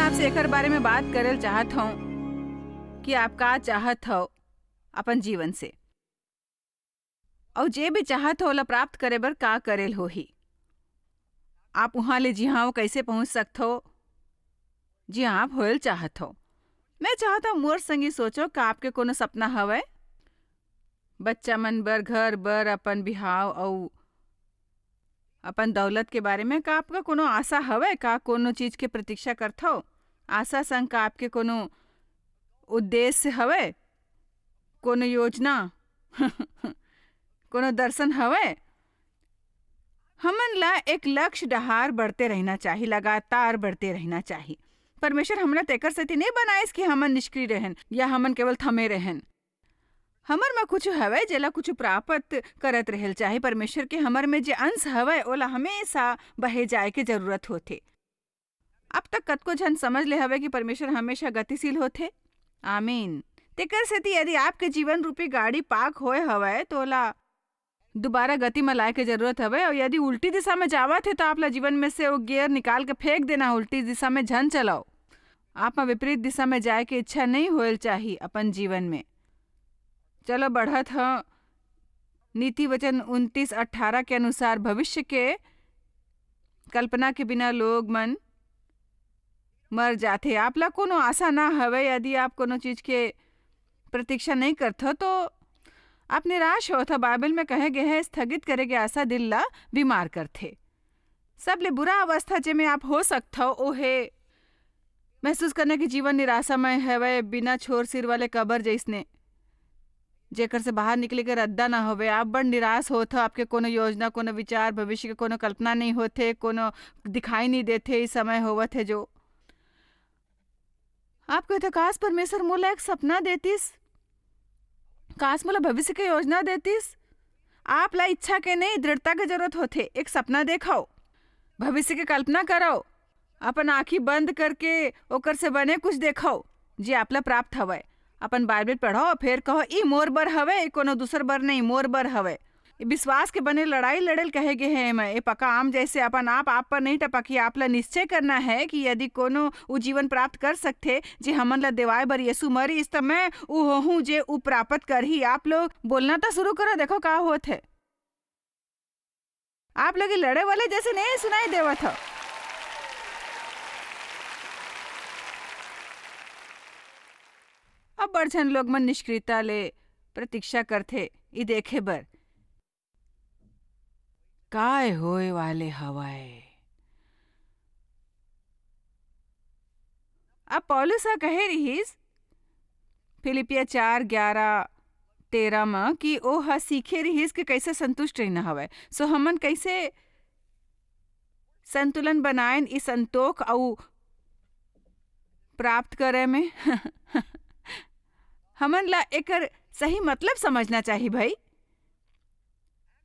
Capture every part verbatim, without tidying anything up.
से एकर बारे में बात करल चाहत हूँ कि आप का चाहत हो अपन जीवन से, और जे भी चाहत हो, ओला प्राप्त करे बर का करेल होही। आप उहाँ ले जिहाँ हो, कैसे पहुँच सकत हो, जिहाँ आप होयल चाहत हो। मैं चाहत हूँ, मोर संगी सोचो, का आपके कोनो सपना हवय? बच्चा मन बर, घर बर, अपन बिहाव अउ अपन दौलत के बारे में का आपका कोनो आशा हवय? का कोनो चीज के प्रतीक्षा करथव? आशा संग का आपके कोनो उद्देश्य हवय? कोनो योजना? कोनो दर्शन हवय? हमन ला एक लक्ष्य डहार बढ़ते रहना चाही, लगातार बढ़ते रहना चाही। परमेश्वर हमला तेकर सेती नहीं बनाइस कि हमन निष्क्रिय रहन या हमन केवल थमे रहन। हमर म कुछ हवय, जेला कुछ प्राप्त करत रहल चाही। परमेश्वर के हमर में जे अंश हवय, ओला हमेशा बहे जाए के जरूरत होथे। अब तक कतको झन समझ ले हवय कि परमेश्वर हमेशा गतिशील होथे। आमीन। तेकर सेती यदि आपके जीवन रूपी गाड़ी पाक होए हवय, तो ओला दुबारा गति म लाए के जरूरत हवय। और यदि उल्टी दिशा में जावत हे, तो आप ला जीवन में से वो गियर निकाल के फेंक देना, उल्टी दिशा में झन चलाओ। आप म विपरीत दिशा में जाए के इच्छा नहीं होयल चाही अपन जीवन में। चलो बढ़त ह। नीति वचन उनतीस अठारह के अनुसार भविष्य के कल्पना के बिना लोग मन मर जाथे। आप ला कोनो आशा ना हवे, यदि आप कोनो चीज के प्रतीक्षा नहीं करथो, तो आप निराश होथो। बाइबल में कहे गए है, "स्थगित करे के आशा दिल ला बीमार करथे।" सबले बुरा अवस्था जेमे आप हो सकथो, ओ हे महसूस करना कि जीवन निराशामय हवय, बिना छोर सिर वाले कबर जइसने, जेकर से बाहर निकले के रद्दा ना होवे। आप बड़ निराश होत हो, आपके कोनो योजना, कोनो विचार, भविष्य के कोनो कल्पना नहीं होथे, कोनो दिखाई नहीं देथे। इस समय होवत है जो आप कहते, "काश परमेश्वर मोला एक सपना देतिस, काश मोला भविष्य के योजना देतिस।" आप ला इच्छा के नहीं, दृढ़ता के जरूरत होथे। एक सपना देखो, भविष्य के कल्पना करो, अपन आँखी बंद करके ओकर से बने कुछ देखो, जे आप ला प्राप्त हवय। अपन बाइबल पढ़ो, फिर कहो, "ई मोर बर हवय, ई कोनो दूसर बर नहीं, मोर बर हवय।" ई विश्वास के बने लड़ाई लड़ेल कहे गे हे एमा। ए पका आम जैसे अपन आप, आप पर नहीं टपकी। आप ला निश्चय करना है कि यदि कोनो उ जीवन प्राप्त कर सकथे, जे हमन ला देवाय बर यीशु मरिस, त मैं उ होहूं, जे उ प्राप्त करही। आप लोग बोलना त शुरू करो, देखो का होत है। आप लोग ई लड़े वाले जैसे नहीं सुनाई देवत हो। अब बड़ झन लोग मन निष्क्रियता ले प्रतीक्षा करथे, ई देखे बर काय होए वाले हवय। अब पौलुस ह कहे रिहिस, फिलिपिया चार ग्यारह तेरह म, कि ओ ह सीखे रिहिस कि कैसे संतुष्ट रहना हवय। So हमन कैसे संतुलन बनाएन, ई संतोख अउ प्राप्त करे में? हमन ला एकर सही मतलब समझना चाही, भाई।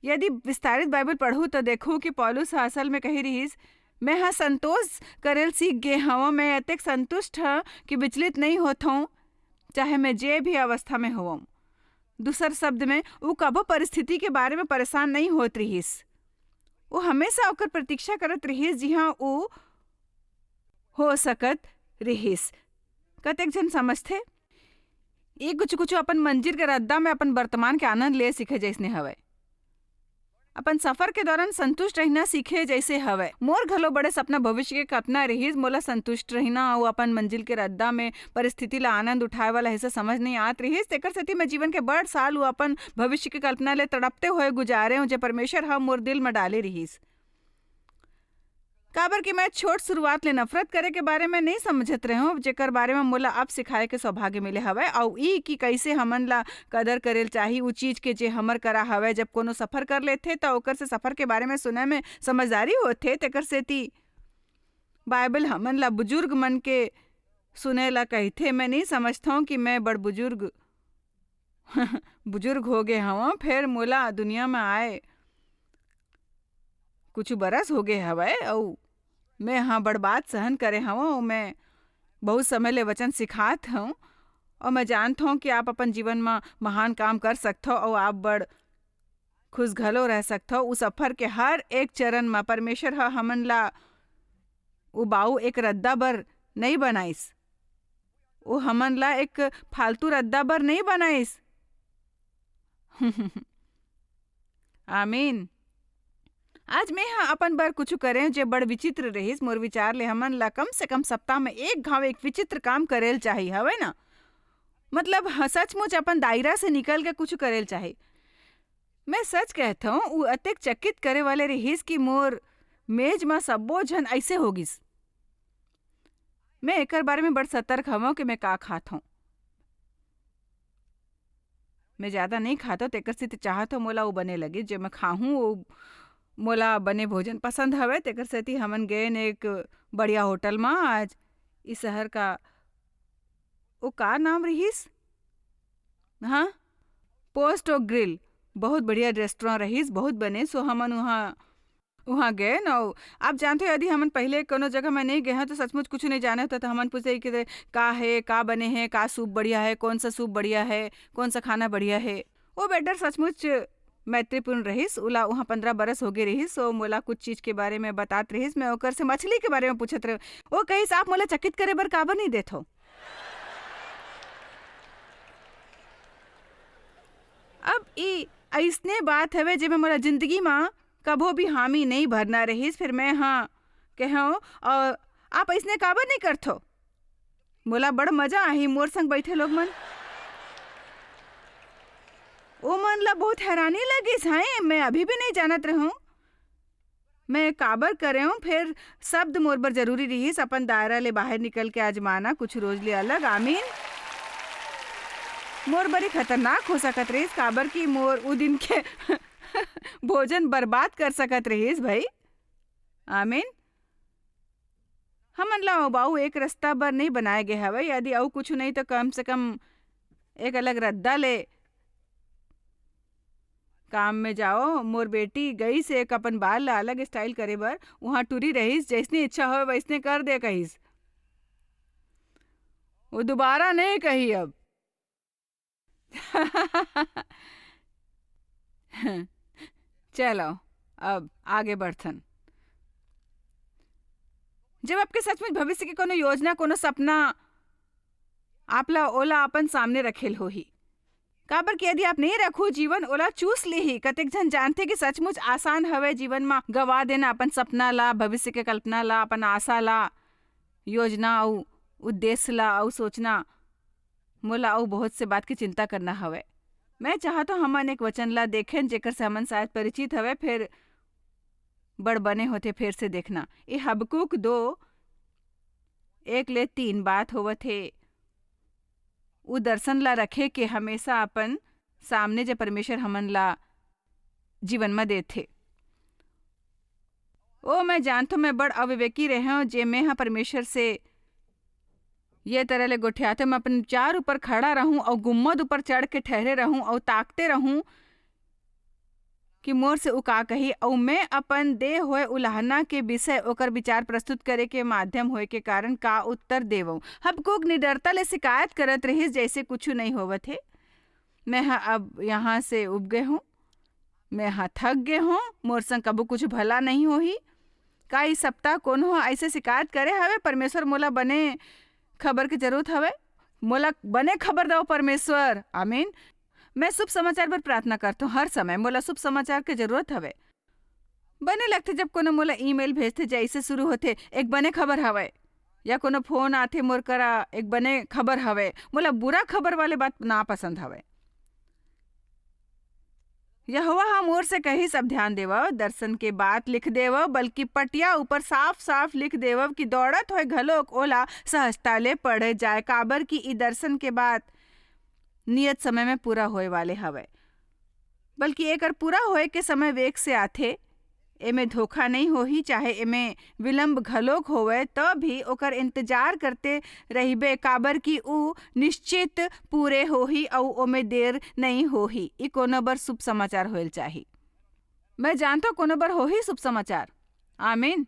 यदि विस्तारित बाइबल पढ़हू, तो देखहू कि पौलुस ह असल में कही रिहिस, "मैं ह संतोष करेल सीख गे हवं, मैं अतेक संतुष्ट ह कि विचलित नहीं होत हूँ, चाहे मैं जे भी अवस्था में होवं।" दूसर शब्द में, उ कभो परिस्थिति के बारे में परेशान नहीं होत रिहिस। वो हमेशा ओकर प्रतीक्षा करत रिहिस, जिहाँ उ हो सकत रिहिस। कतेक झन समझथे, ये कुछ कुछ अपन मंजिल के रद्दा में अपन वर्तमान के आनंद ले सीखे जैसने हवय। अपन सफर के दौरान संतुष्ट रहना सीखे जैसे हवय। मोर घलो बड़े सपना, भविष्य के कल्पना रिहिस। मोला संतुष्ट रहना अउ अपन मंजिल के रद्दा में परिस्थिति ला आनंद उठाए वाला हिस्सा समझ नहीं आत रिहिस। तेकर सेती मैं जीवन के बड़ साल उ अपन भविष्य के कल्पना ले तड़पते हुए गुजारे हूँ, जे परमेश्वर ह मोर दिल में डाले रिहिस। काबर कि मैं छोट शुरुआत ले नफरत करे के बारे में नहीं समझत रहे हूँ, जेकर बारे में मोला अब सिखाए के सौभाग्य मिले हवय। अउ ई कि कैसे हमन ला कदर करेल चाही उ चीज के, जे हमर करा हवय। जब कोनो सफर कर लेथे, त ओकर से सफर के बारे में सुने में समझदारी होथे। तेकर सेती बाइबल हमन ला बुजुर्ग मन के सुने ला कहिथे। मैं नहीं समझथौं कि मैं बड़ बुजुर्ग, बुजुर्ग हो गे हवं, फेर मोला दुनिया में आए कुछ बरस हो गे हवय, अउ मैं ह बड़ बात सहन करे हवं, अउ मैं बहुत समय ले वचन सिखात हूँ, अउ मैं जानत हूँ कि आप अपन जीवन म महान काम कर सकथव, अउ आप बड़ खुश घलो रह सकथव। उ सफर के हर एक चरण म परमेश्वर ह हमन ला उबाऊ एक रद्दा बर नहीं बनाइस। वो हमन ला एक फालतू रद्दा बर नहीं बनाइस। आमीन। आज मैं ह अपन बर कुछ करें जे बड़ विचित्र रहिस। मोर विचार ले हमन ला कम से कम सप्ताह में एक घाव एक विचित्र काम करेल चाही, हवे ना? मतलब, ह-, सचमुच अपन दायरा से निकल के कुछ करेल चाही। मैं सच कहत हूँ, उ अतेक चकित करे वाले रहिस कि मोर मेज म सब्बो झन ऐसे हो गिस। मैं एकर बारे में बड़ सतर्क हवं कि मैं का खात हूँ। मैं ज्यादा नहीं खात हूँ, तेकर सेती चाहत हूँ मोला वो बने लगे, जे मैं खाहूँ वो मोला बने भोजन पसंद हवे। तेकर सेती हमन गए एक बढ़िया होटल म आज। इस शहर का, वो का नाम रहिस? हाँ, पोस्ट और ग्रिल, बहुत बढ़िया रेस्टोरेंट रहिस, बहुत बने। सो हमन वहाँ, वहाँ गए न। आप जानते हो, यदि हमन पहले कोनो जगह में नहीं गए हैं तो सचमुच कुछ नहीं जाने होता। तो हमन पूछे कि का है, का बने है, का सूप बढ़िया है, कौन सा सूप बढ़िया है, कौन सा खाना बढ़िया है। वो वेटर सचमुच मैत्रीपूर्ण रहिस। उला वहाँ पंद्रह बरस हो गए रहिस। वो मोला कुछ चीज के बारे में बतात रहिस। मैं ओकर से मछली के बारे में पूछत रहे। वो कहिस, "आप मोला चकित करे बर काबर नहीं देत हो?" अब ई अइसने बात हवे, जेमे मोला जिंदगी म कभो भी हामी नहीं भरना रहिस। फिर मैं हाँ कहेंव, "और आप अइसने काबर नहीं करथो? मोला बड़ मजा आही मोर संग बैठे लोग मन।" ओ मन ला बहुत हैरानी लगिस, "हाँ, मैं अभी भी नहीं जानत रहूं।" मैं काबर करेंव, फिर शब्द मोर बर जरूरी रहिस, अपन दायरा ले बाहर निकल के आजमाना, कुछ रोज ले अलग। आमीन। मोर बर ही खतरनाक हो सकत रहिस, काबर कि मोर उ दिन के भोजन बर्बाद कर सकत रहिस, भाई। आमीन। हमन ला अउ एक रास्ता बर नहीं बनाए गे हवय, यदि अउ कुछ नहीं तो कम से कम एक अलग रद्दा ले काम में जाओ। मोर बेटी गई से एक अपन बाल ला अलग स्टाइल करे बर, वहां टुरी रहिस, जैसने इच्छा होय वैसने कर दे कहिस। वो दोबारा नहीं कही अब। चलो, अब आगे बढ़थन। जब आपके सचमुच भविष्य के कोनो योजना, कोनो सपना, आप ला ओला अपन सामने रखेल होही। काबर कि यदि आप नहीं रखो, जीवन ओला चूस लेही। कतेक झन जानथे कि सचमुच आसान हवे जीवन म गवा देना अपन सपना ला, भविष्य के कल्पना ला, अपन आशा ला, योजना अउ उद्देश्य ला अउ सोचना। मोला अउ बहुत से बात के चिंता करना हवय। मैं चाहत हूँ हमन एक वचन ला देखें, जेकर से हमन शायद परिचित हवय, फिर बड़ बने होथे फेर से देखना। ये हबक्कूक दो, एक ले तीन बात होवत हे। उ दर्शन ला रखे के हमेशा अपन सामने, जे परमेश्वर हमन ला जीवन म देथे। ओ, मैं जानथों, मैं बड़ अविवेकी रहेंव, जे मैं ह परमेश्वर से ये तरह ले गोठियाथे, मैं अपन विचार ऊपर खड़ा रहूं अउ गुम्मद ऊपर चढ़ के ठहरे रहूं अउ ताकते रहूं कि मोर से उ का कही, अउ मैं अपन दे होए उलाहना के विषय ओकर विचार प्रस्तुत करे के माध्यम होए के कारण का उत्तर देवं। हबक्कूक निडरता ले शिकायत करत रहिस, जैसे कुछु नहीं होवत हे। मैं ह अब यहाँ से उब गे हूँ, मैं ह थक गे हूँ, मोर संग कभू कुछ भला नहीं होही। का इस सप्ताह कोनो ह ऐसे शिकायत करे हवे, "परमेश्वर, मोला बने खबर के जरूरत हवे, मोला बने खबर दव परमेश्वर।" आमीन। मैं शुभ समाचार बर प्रार्थना करथों हर समय, मोला शुभ समाचार के जरूरत हवे। बने लगथे जब कोनो मोला ईमेल भेजथे, जैसे शुरू होथे, "एक बने खबर हवय," या कोनो फोन आथे मोर करा, "एक बने खबर हवय।" मोला बुरा खबर वाले बात ना पसंद हवय। यहोवा ह मोर से कहिस, अब ध्यान देवव, दर्शन के बात लिख देवव, बल्कि पटिया ऊपर साफ-साफ लिख देवव कि दौड़त होए घलोक ओला सहजता ले पढ़े जाए, काबर कि ई दर्शन के बात नियत समय में पूरा होए वाले हवय, बल्कि एकर पूरा होए के समय वेग से आथे। एमे धोखा नइ होही, चाहे एमे विलंब घलोक होवय, त भी ओकर इंतजार करते रहिबे, काबर कि ऊ निश्चित पूरे होही अऊ ओमे देर नइ होही। ई कोनो बर शुभ समाचार होएल चाही। मैं जानथों कोनो बर होही शुभ समाचार। आमीन।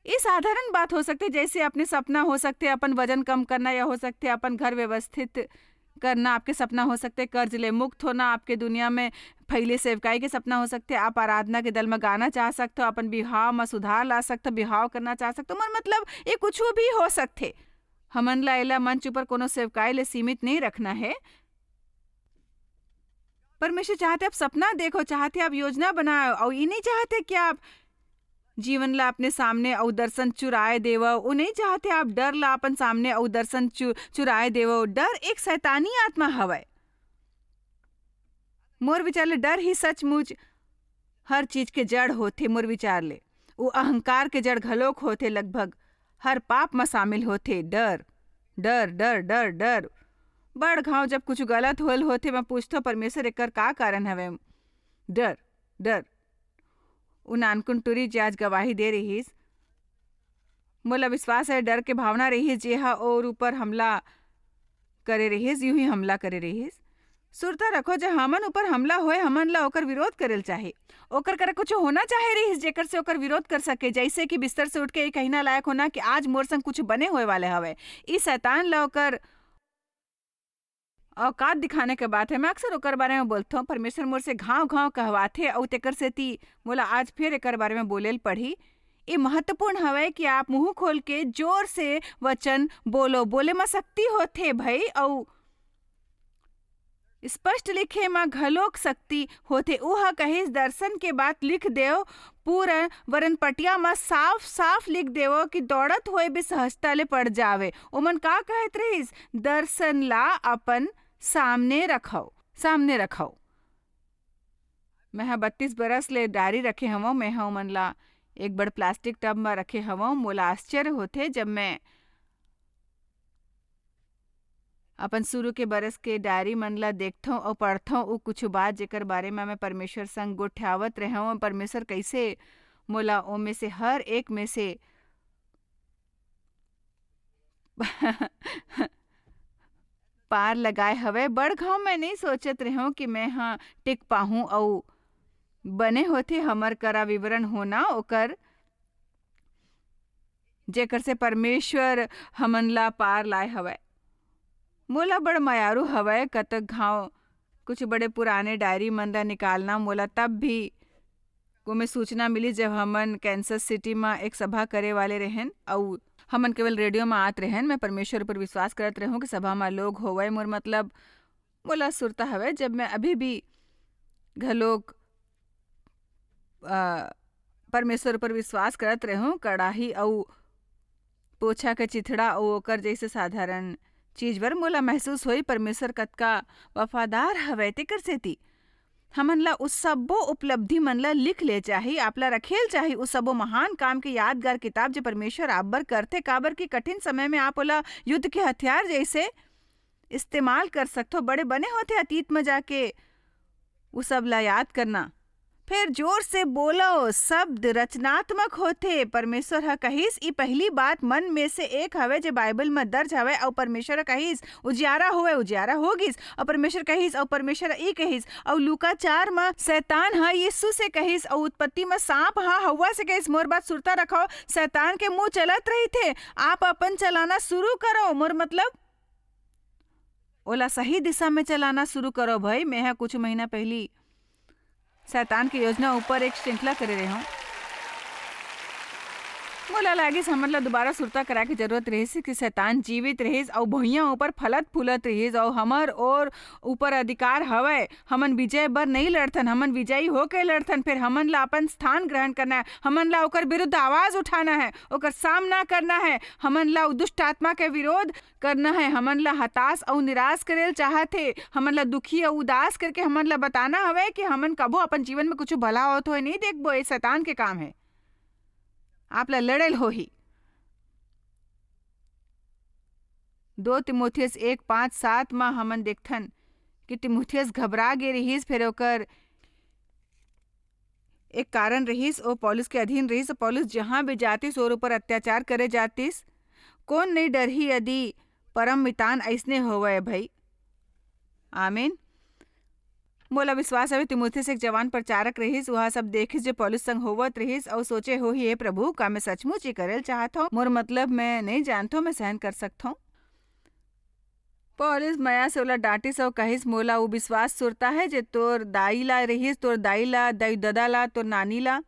ये साधारण बात हो सकथे, जैसे अपने सपना हो सकथे, अपन वजन कम करना, या हो सकथे अपन घर व्यवस्थित करना, आपके सपना हो सकथे कर्ज ले मुक्त होना, आपके दुनिया में फैले सेवकाई के सपना हो सकथे, आप आराधना के दल म गाना चाह सकथो, अपन बिहाव म सुधार ला सकथो, बिहाव करना चाह सकथो, मोर मतलब, ये कुछू भी हो सकथे। हमन ला एला मंच ऊपर कोनो सेवकाई ले सीमित नहीं रखना है। परमेश्वर चाहथे आप सपना देखो, चाहथे आप योजना बनाओ, अउ ये नहीं चाहथे कि आप जीवन ला अपने सामने अउ दर्शन चुराए देवो। वो नहीं चाहथे आप डर ला अपन सामने अउ दर्शन चु-, चुराए देवो। डर एक शैतानी आत्मा हवय। मोर विचार ले डर ही सचमुच हर चीज के जड़ होथे। मोर विचार ले वो अहंकार के जड़ घलोक होथे। लगभग हर पाप म शामिल होथे डर, डर, डर, डर, डर। बड़ घाव जब कुछ गलत होल होथे, मैं पूछथों, "परमेश्वर, एकर का कारण हवे?" डर, डर। वो नानकुन टूरी जे आज गवाही दे रहिस, मोला विश्वास है, डर के भावना रहिस, जे ह ओर ऊपर हमला करे रहिस, यूं ही हमला करे रहिस। सुरता रखो, जब हमन ऊपर हमला होए, हमन ला ओकर विरोध करेल चाही। ओकर करा कुछ होना चाहे रहिस, जेकर से ओकर विरोध कर सके, जैसे कि बिस्तर से उठ के ये कहना लायक होना कि आज मोर संग कुछ बने होए वाले हवे। ई शैतान ला ओकर औकात दिखाने के बात है। मैं अक्सर ओकर बारे में बोलथों, परमेश्वर मोर से घाव-घाव कहवाथे, अउ तेकर सेती मोला आज फिर एकर बारे में बोलेल पड़ही। ये महत्वपूर्ण हवय कि आप मुंह खोल के जोर से वचन बोलो। बोले म शक्ति होथे भई, अउ स्पष्ट लिखे म घलोक शक्ति होथे। उह कहिस, "दर्शन के बात लिख देव, पूरा वरन पटिया म साफ-साफ लिख देवो कि दौड़त होए भी सहजता ले पड़ जावे।" ओमन का कहत रहिस? "दर्शन ला अपन सामने रखव, सामने रखव।" मैं ह बत्तीस बरस ले डायरी रखे हवं। मैं ह ओमन ला एक बड़ प्लास्टिक टब म रखे हवं। मोला आश्चर्य होथे, जब मैं अपन शुरू के बरस के डायरी मन ला देखथंव अउ पढ़थंव, उ कुछ बात, जेकर बारे म मैं परमेश्वर संग गोठियावत रेहेंव, परमेश्वर कइसे मोला ओमे से हर एक में से पार लगाए हवय। बड़ घाव मैं नइ सोचत रेहेंव कि मैं ह टिक पाहूं, अउ बने होथे हमर करा विवरण होना ओकर, जेकर से परमेश्वर हमन ला पार लाए हवय। मोला बड़ मयारू हवय, कतक घाव कुछ बड़े पुराने डायरी मन ला निकालना, मोला तब भी ओमे सूचना मिली, जब हमन कैंसस सिटी म एक सभा करे वाले रहेन, अउ हमन केवल रेडियो म आत रहेन। मैं परमेश्वर ऊपर विश्वास करत रेहेंव कि सभा म लोग होवय, मोर मतलब, मोला सुरता हवय, जब मैं अभी भी घलोक, अ, परमेश्वर ऊपर विश्वास करत रेहेंव, कड़ाही अउ पोछा के चिथड़ा अउ ओकर जइसे साधारण चीज बर मोला महसूस होई, परमेश्वर कतका वफादार हवय। तेकर सेती हमन ला उ सब्बो उपलब्धि मन ला लिख ले चाही, आप ला रखेल चाही उ सब्बो महान काम के यादगार किताब, जे परमेश्वर आप बर करथे, काबर कि कठिन समय में आप ओला युद्ध के हथियार जइसे इस्तेमाल कर सकथो। बड़े बने होथे अतीत म जाके उ सब ला याद करना। फेर जोर से बोलो, शब्द रचनात्मक होथे। परमेश्वर ह कहिस, "ई पहिली बात मन में से एक हवय, जे बाइबल म दर्ज हवय," अउ परमेश्वर ह कहिस, "उजियारा होवय," उजियारा हो गिस, अउ परमेश्वर कहिस, अउ परमेश्वर ह ई कहिस, अउ लूका चार म शैतान ह यीशु से कहिस, अउ उत्पत्ति म सांप ह हव्वा से कहिस, "मोर बात सुरता रखव, शैतान के मुंह चलत रहिथे, आप अपन चलाना शुरू करो," मोर मतलब, ओला सही दिशा में चलाना शुरू करो भई। मैं ह कुछ महीना पहली शैतान के योजना ऊपर एक श्रृंखला करे रेहेंव। मोला लागिस, हमन ला दोबारा सुरता कराए के जरूरत रहिस कि शैतान जीवित रहिस अउ भुइयां ऊपर फलत फूलत रहिस अउ हमर ओर ऊपर अधिकार हवय। हमन विजय बर नइ लड़थन, हमन विजयी होके लड़थन। फेर हमन ला अपन स्थान ग्रहण करना है, हमन ला ओकर विरुद्ध आवाज उठाना है, ओकर सामना करना है। हमन ला उ दुष्ट आत्मा के विरोध करना है, हमन ला हताश अउ निराश करेल चाहत हे, हमन ला दुखी अउ उदास करके हमन ला बताना हवय कि हमन कभू अपन जीवन में कुछ भला होत होए नइ देखबो, ये शैतान के काम है, आप ला लड़ेल होही। दो तीमुथियुस एक पाँच सात म हमन देखथन कि तीमुथियुस घबरा गे रिहिस, फेर ओकर एक कारण रिहिस, ओ पौलुस के अधीन रिहिस। पौलुस जहाँ भी जातिस, ओर ऊपर अत्याचार करे जातिस। कोन नइ डरही, यदि परम मितान अइसने होवय भई? आमीन। मोला विश्वास हवे, तीमुथियुस एक जवान प्रचारक रिहिस। उहा सब देखिस, जो पौलुस संग होवत रिहिस, अउ सोचे होही, "हे प्रभु, का मैं सचमुच ये करेल चाहत हंव? मोर मतलब, मैं नइ जानथंव, मैं सहन कर सकथंव।" पौलुस मया से ओला डांटिस अऊ कहिस, "मोला उ विश्वास सुरता हे, जे तोर दाई ला रिहिस, तोर दाई ला, दाई ददा ला, तोर नानी ला।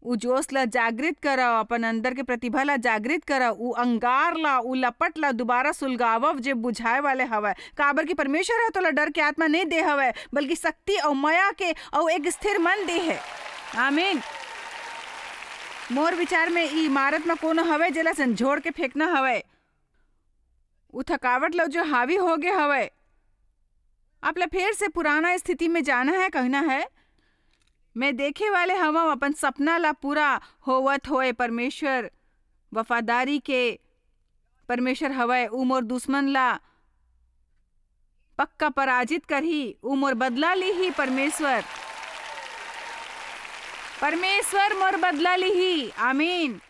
उ जोश ला जागृत करव, अपन अंदर के प्रतिभा ला जागृत करव, उ अंगार ला, उ लपट ला दुबारा सुलगावव, जे बुझाए वाले हवय। काबर कि परमेश्वर ह तोला डर के आत्मा नइ दे हवय, बल्कि शक्ति अऊ मया के अऊ एक स्थिर मन दे हे।" आमीन। मोर विचार में ई इमारत म कोनो हवय, जेला झंझोड़ के फेंकना हवय। उ थकावट ल जो हावी हो गे हवय, आप ला फेर से पुराना स्थिति में जाना है, कहना है, "मैं देखे वाले हवं अपन सपना ला पूरा होवत होए। परमेश्वर वफादारी के परमेश्वर हवय, उ मोर दुश्मन ला पक्का पराजित करही, उ मोर बदला लिही परमेश्वर। परमेश्वर मोर बदला लिही।" आमीन।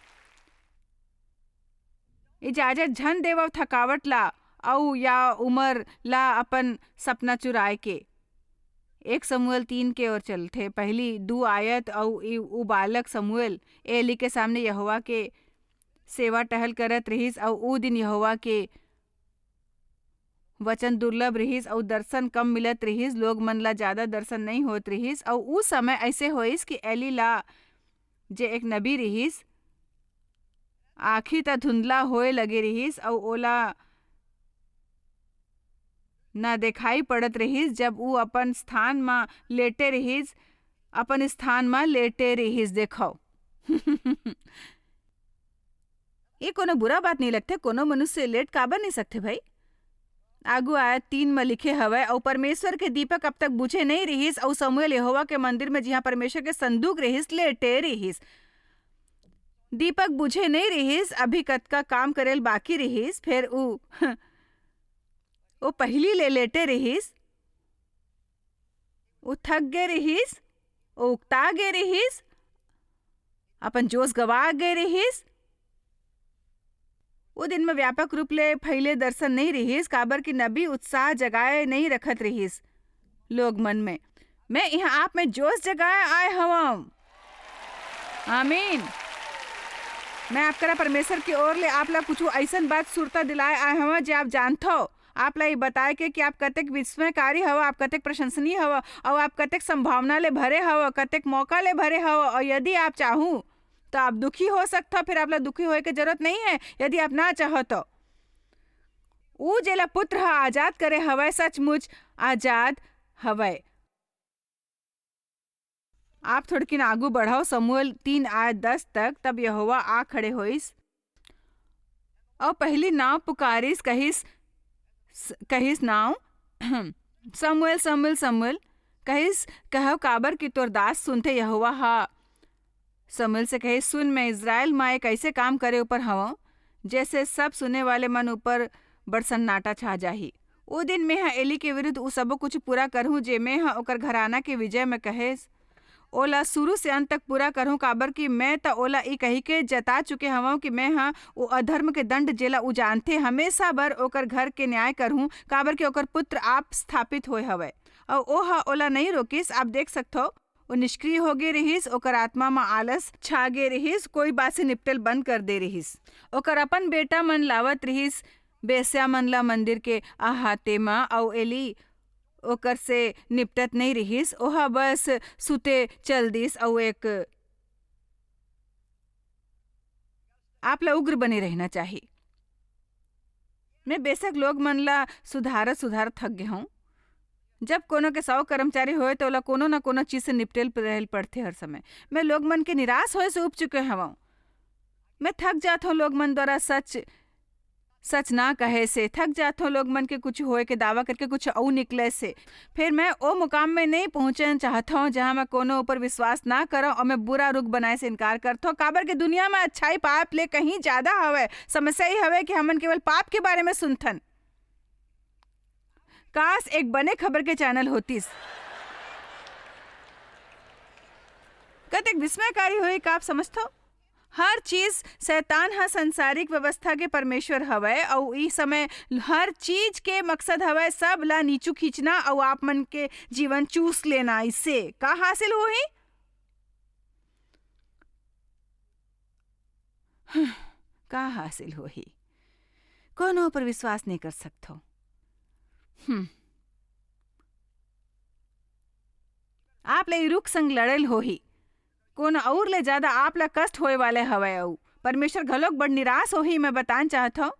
इजाजत झन देवव थकावट ला, अऊ या उमर ला अपन सपना चुराए के। एक शमूएल तीन के ओर चलथे। पहली दू आयत, अऊ ई, उ बालक शमूएल एली के सामने यहोवा के सेवा टहल करत रिहिस, अऊ उ दिन यहोवा के वचन दुर्लभ रिहिस, अऊ दर्शन कम मिलत रिहिस। लोग मन ला ज्यादा दर्शन नइ होत रिहिस, अऊ उ समय ऐसे होइस कि एली ला, जे एक नबी रिहिस, आँखी त धुंधला होए लगे रिहिस, अऊ ओला ना देखाई पड़त रिहिस, जब उ अपन स्थान म लेटे रिहिस, अपन स्थान म लेटे रिहिस। देखव, ये कोनो बुरा बात नइ लगथे, कोनो मनुष्य लेट काबर नइ सकथे भाई? आगू आयत तीन म लिखे हवय, "अऊ परमेश्वर के दीपक अब तक बुझे नइ रिहिस, अऊ शमूएल यहोवा के मंदिर म, जिहां परमेश्वर के संदूक रिहिस, लेटे रिहिस।" दीपक बुझे नइ रिहिस, अभी कतका काम करे ल बाकी रिहिस, फेर उ, ओ पहिली ले लेटे रिहिस, ओ थक गे रिहिस, ओ उकता गे रिहिस, अपन जोश गवा गे रिहिस। ओ दिन म व्यापक रूप ले फैले दर्शन नइ रिहिस, काबर कि नबी उत्साह जगाए नइ रखत रिहिस लोग मन में। मैं इहाँ आप में जोश जगाए आए हवं। आमीन। मैं आप करा परमेश्वर की ओर ले आप ला कुछ अइसन बात सुरता दिलाए आए हवं, जे आप जानथव। आप ला ये बताए के कि आप कतेक विस्मयकारी हव, आप कतेक प्रशंसनीय हव, अउ आप कतेक संभावना ले भरे हव, कतेक मौका ले भरे हव, अउ यदि आप चाहू, त आप दुखी हो सकथव, फिर आप ला दुखी होए के जरूरत नहीं है, यदि आप ना चाहो तो। ऊ जेला पुत्र ह आजाद करे हवय, सचमुच आजाद हवय। आप थोड़किन आगू बढ़व, शमूएल तीन आय दस तक, तब यहोवा आ खड़े होइस, अऊ पहिली नांव पुकारिस, कहिस, स-, कहिस नांव, "शमूएल, शमूएल, शमूएल," कहिस, "कहव, काबर कि तोर दास सुनथे।" यहोवा ह शमूएल से कहे, "सुन, मैं इस्राएल म एक अइसे काम करे ऊपर हवं, जैसे सब सुने वाले मन ऊपर बड़ सन्नाटा छा जाही। ओ दिन मेंह एली के विरुद्ध उ सबो कुछ पूरा करहूं, जे मेंह ओकर घराना के विजय म कहेस। ओला शुरू से अंत तक पूरा करहूं, काबर कि मैं त ओला ई कहिके जता चुके हवं कि मेंह ओ अधर्म के दंड, जेला उ जानथे, हमेशा बर ओकर घर के न्याय करहूं, काबर कि ओकर पुत्र आप स्थापित होय हवय।" अउ ओह ओला नइ रोकिस। आप देख सकथव, ओ निष्क्रिय हो गे रिहिस, ओकर आत्मा म आलस छा गे रिहिस, कोई बात से निपटल बंद कर दे रिहिस। ओकर अपन बेटा मन लावत रिहिस, बेस्या मन ला मंदिर के अहाते म, अउ एली ओकर से निपटत नइ रिहिस, ओह बस सुते चल दिस, अउ एक आप ला उग्र बने रहना चाही। मैं बेशक लोग मन ला सुधारत सुधारत थक गे हूँ। जब कोनो के सौ कर्मचारी होए, तो ओला कोनो न कोनो चीज से निपटेल रहल पड़थे हर समय। मैं लोग मन के निराश होए से उब चुके हवं। मैं थक जात हूँ लोग मन द्वारा सच, सच ना कहे से, थक जात हूँ लोग मन के कुछ होए के दावा करके कुछ अउ निकले से। फिर मैं ओ मुकाम में नहीं पहुँचना चाहत हूँ, जहाँ मैं कोनो ऊपर विश्वास ना करव और मैं बुरा रुख बनाए से इनकार करत हूँ, काबर के दुनिया में अच्छाई पाप ले कहीं ज्यादा हवय। समस्या ये हवय कि हमन केवल पाप के बारे में सुनथन। काश, एक बने खबर के चैनल होतिस। कतेक विस्मयकारी होई, का आप समझथव? हर चीज, शैतान ह संसारिक व्यवस्था के परमेश्वर हवय, अउ ई समय हर चीज के मकसद हवय सब ला नीचू खींचना अउ आप मन के जीवन चूस लेना। इससे का हासिल होही? का हासिल होही? कोनो पर विश्वास नहीं कर सकथो। हम्म। आप ले ई रुख संग लड़ेल होही। कोनो अउर ले ज्यादा आप ला कष्ट होए वाले हवय, अउ परमेश्वर घलोक बड़ निराश होही। मैं बतान चाहत हव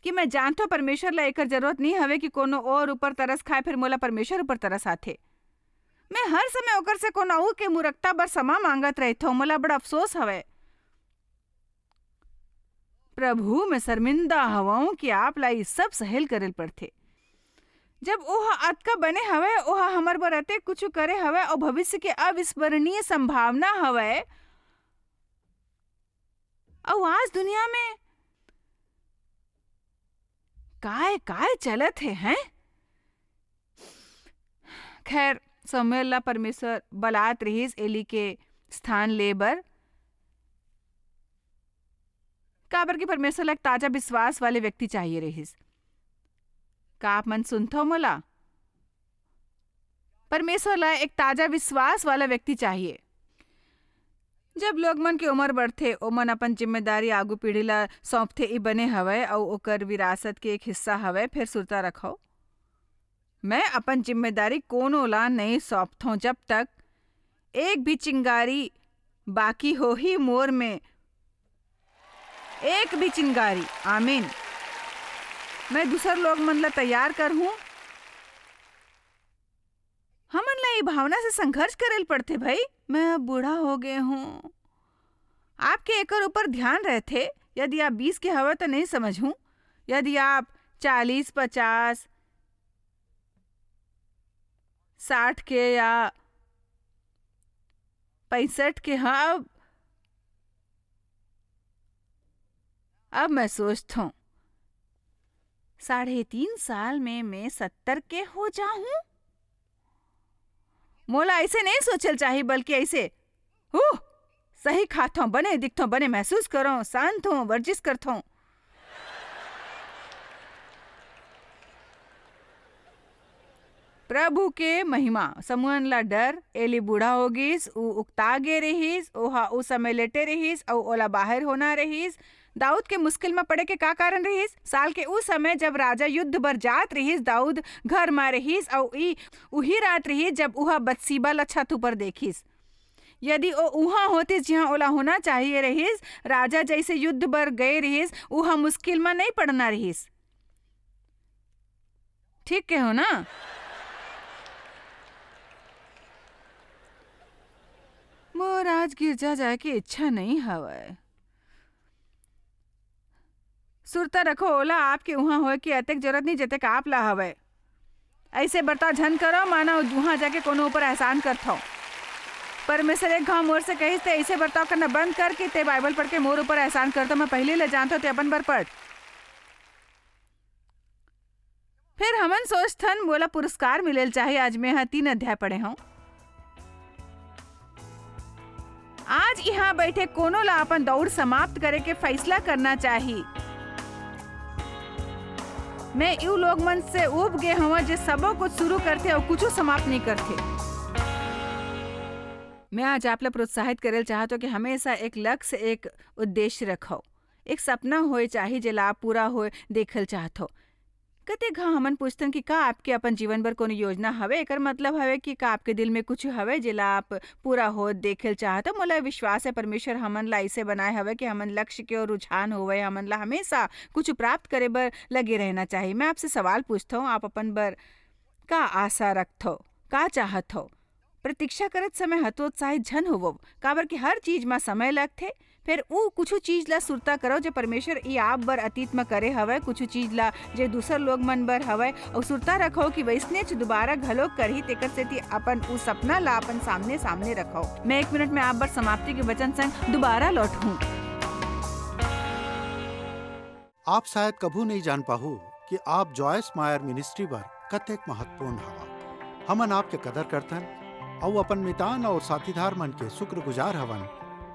कि मैं जानथव परमेश्वर ला एकर जरूरत नहीं हवे कि कोनो और ऊपर तरस खाए, फिर मोला परमेश्वर ऊपर तरस आथे। मैं हर समय ओकर से कोनो अउ के मूर्खता बर समा मांगत रहिथव। मोला बड़ा अफसोस हवय। प्रभु, मैं शर्मिंदा हवं कि आप ला ई सब सहेल करेल पड़थे। जब ओह अतका बने हवय, ओह हमर बर अतेक कुछु करे हवय, अउ भविष्य के अविस्मरणीय संभावना हवय, अउ आज दुनिया में काय, काय चलत हे, हैं? खैर, शमूएल ला परमेश्वर बलात रिहिस एली के स्थान ले बर, काबर कि परमेश्वर ला एक ताजा विश्वास वाले व्यक्ति चाहिए रिहिस। का आप मन सुनथव मोला? परमेश्वर ला एक ताजा विश्वास वाला व्यक्ति चाहिए। जब लोग मन के उम्र बढ़थे, ओमन अपन जिम्मेदारी आगू पीढ़ी ला सौंपथे, ई बने हवय, अउ ओकर विरासत के एक हिस्सा हवय। फेर सुरता रखव, मैं अपन जिम्मेदारी कोनो ला नइ सौंपथौं, जब तक एक भी चिंगारी बाकी होही मोर में, एक भी चिंगारी। आमीन। मैं दूसर लोग मन ला तैयार करहूं। हमन ला ई भावना से संघर्ष करेल पड़थे, भाई, मैं अब बूढ़ा हो गए हूं। आपके एकर ऊपर ध्यान रहथे। यदि आप बीस के हवय, तो नहीं समझहूं। यदि आप चालीस, पचास, साठ के या पैंसठ के, हाँ, अब, अब मैं सोचथौं, साढ़े तीन साल में मैं सत्तर के हो जाहूं। मोला ऐसे नहीं सोचल चाही, बल्कि ऐसे, "हू, सही खाथौं, बने दिखथौं, बने महसूस करौं, शांत हूं, वर्जिश करथौं।" प्रभु के महिमा। शमूएल ला डर, एली बूढ़ा हो गिस, ऊ उकता गे रिहिस, ओहा ऊ समय लेटे रिहिस, अऊ ओला बाहिर होना रिहिस। दाऊद के मुश्किल म पड़े के का कारण रिहिस? साल के ऊ समय, जब राजा युद्ध बर जात रिहिस, दाऊद घर म रिहिस, अऊ ई उही रात रिहिस, जब उहा बतसीबा ला छत ऊपर देखिस। यदि ओ उहां होतिस, जिहां ओला होना चाहिए रिहिस, राजा जइसे युद्ध बर गए रिहिस, उहा मुश्किल म नइ पड़ना रिहिस। ठीक कहो ना? मोर आज गिरजा जाए के इच्छा नइ हवय। सुरता रखो, ओला आपके उहां होए के अतेक जरूरत नइ, जतेक आप ला हवय। ऐसे बर्ताव झन करो, मानो उहां जाके कोनो ऊपर एहसान करथव। परमेश्वर एक घाव मोर से कहिस, "ते ऐसे बर्ताव करना बंद कर कि ते बाइबल पढ़ के मोर ऊपर एहसान करथव। मैं पहले ले जानथव, ते अपन बर पढ़।" फिर हमन सोचथन, "मोला पुरस्कार मिलेल चाही, आज मैं ह तीन अध्याय पढ़े हंव।" आज इहां बैठे कोनो ला अपन दौड़ समाप्त करे के फैसला करना चाही। मैं यू लोग मन से उब गे हवं, जे सबो कुछ शुरू करथे अऊ कुछू समाप्त नइ करथे। मैं आज आप ला प्रोत्साहित करेल चाहत हंव कि हमेशा एक लक्ष्य, एक उद्देश्य रखव, एक सपना होए चाही, जेला आप पूरा होए देखल चाहत हव। कतेक घांव हमन पूछथन कि का आपके अपन जीवन बर कोनो योजना हवे? एकर मतलब हवे कि का आपके दिल में कुछ हवे, जेला आप पूरा होत देखे ल चाहत हव? मोला विश्वास हे, परमेश्वर हमन ला अइसे बनाए हवे कि हमन लक्ष्य के ओर रुझान होवय, हमन ला हमेशा कुछ प्राप्त करे बर लगे रहना चाही। मैं आपसे सवाल पूछथव, आप अपन बर का आशा रखथव, का चाहत हव? प्रतीक्षा करत समय हतोत्साहित झन होवव, काबर कि हर चीज म समय लगथे। फेर ऊ कुछु चीज ला सुरता करव, जे परमेश्वर ई आप बर अतीत म करे हवय, कुछु चीज ला, जे दूसर लोग मन बर हवय, अऊ सुरता रखव कि वइसनेच दुबारा घलोक करही। तेकर सेती अपन ऊ सपना ला अपन सामने, सामने रखव। मैं एक मिनट में आप बर समाप्ति के वचन संग दुबारा लौटहूं। आप शायद कभू नइ जान पाहू कि आप जॉयस मायर मिनिस्ट्री बर कतेक महत्वपूर्ण हवा। हमन आपके कदर करथन अऊ अपन मितान अऊ साथीदार मन के शुक्रगुजार हवन,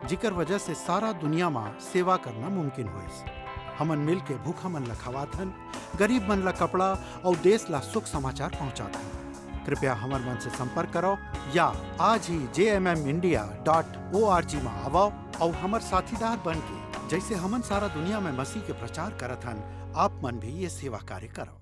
जिकर वजह से सारा दुनिया म सेवा करना मुमकिन होइस। हमन मिल के भूखा मन ला खवाथन, गरीब मन ला कपड़ा अऊ देश ला सुख समाचार पहुंचाथन। कृपया हमर मन से संपर्क करव या आज ही J M M India dot O R G म आवव अऊ हमर साथीदार बन के, जइसे हमन सारा दुनिया में मसीह के प्रचार करत हन, आप मन भी ये सेवा कार्य करव।